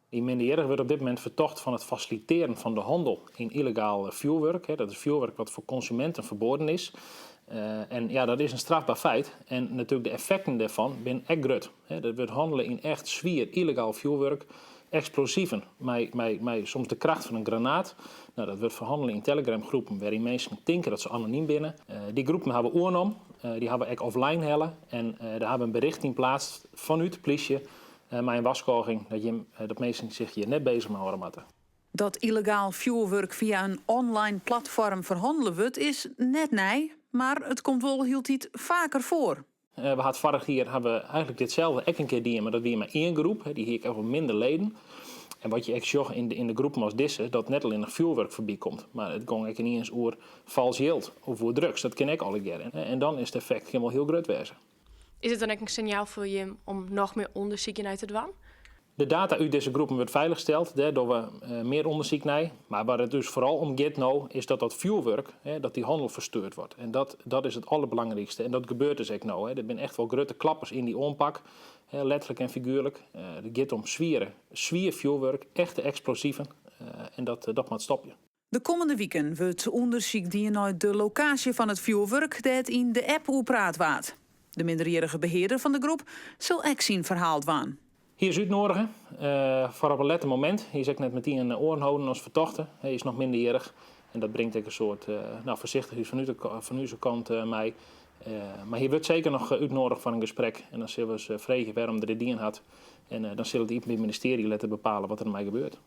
Dy minderjierrige wurdt op dit momint fertocht fan it fasilitearjen fan de hannel yn yllegaal fjoerwurk. Dat is fjoerwurk wat foar konsuminten ferboaden is. En ja, dat is in strafber feit. En natuerlik de effekten dêrfan binne ek grut. Der wurdt hannele yn echt swier yllegaal fjoerwurk, eksplosiven mei soms de kracht fan in granaat. No, dat wurdt ferhannele yn Telegram-groepen wêryn minsken tinke dat se anonym binne. Dy groepen hawwe we oernommen, dy hawwe we ek offline helle en dêr hawwe we in bericht yn pleatst fanút de plysje mei in warskôging dat jim, dat minsken sich hjir net bezich mei hâlde moatte. Dat yllegaal fjoerwurk fia in online platfoarm ferhannele wurdt is net nij, mar it komt wol hieltyd faker foar. We hat foarich jier hawwe we eigentlik ditselfde ek in kear dien, mar dat wie mei ien groep. Dy hie ek wat minder leden. En wat je ek sjogge yn de groepen as dizze, dat net allinnich fjoerwurk foarby komt, mar it gong ek yniens oer fals jild of oer drugs. Dat kin ek allegear. En dan is it effekt kin wol hiel grut wêze. Is it dan ek in sinjaal foar jim om noch mear ûndersyk hjirnei te dwaan? De data út dizze groepen wurdt feilichsteld, dêr dogge we mear ûndersyk nei. Mar wêr't it ús foaral om giet no, is dat dat fjoerwurk, dat dy hannel fersteurd wordt. En dat, dat is it alderbelangrykste. En dat gebeurt dus ek no. Der binne echt wol grutte klappers yn dy oanpak, letterlik en figuerlik. It giet om swiere, swier fjoerwurk, echte eksplosiven. En dat, dat moat stopje. De kommende wiken wurdt ûndersyk dien nei de lokaasje fan it fjoerwurk dêr't yn de app oer praat waard. De minderjierrige behearder fan de groep sil ek syn ferhaal dwaan. Hy is útnoadige foar op in letter momint. Hy is ek net metien oanholden as fertochte. Hy is noch minderjierrich en dat bringt ek in soart no, foarsichtichheid fan ús kant mei. Mar hy wurdt seker noch útnoadige foar in gesprek en dan sille we ris freegje wêrom er dit dien hat. En dan sil it Iepenbier Ministearje letter bepale wat der mei gebeurt.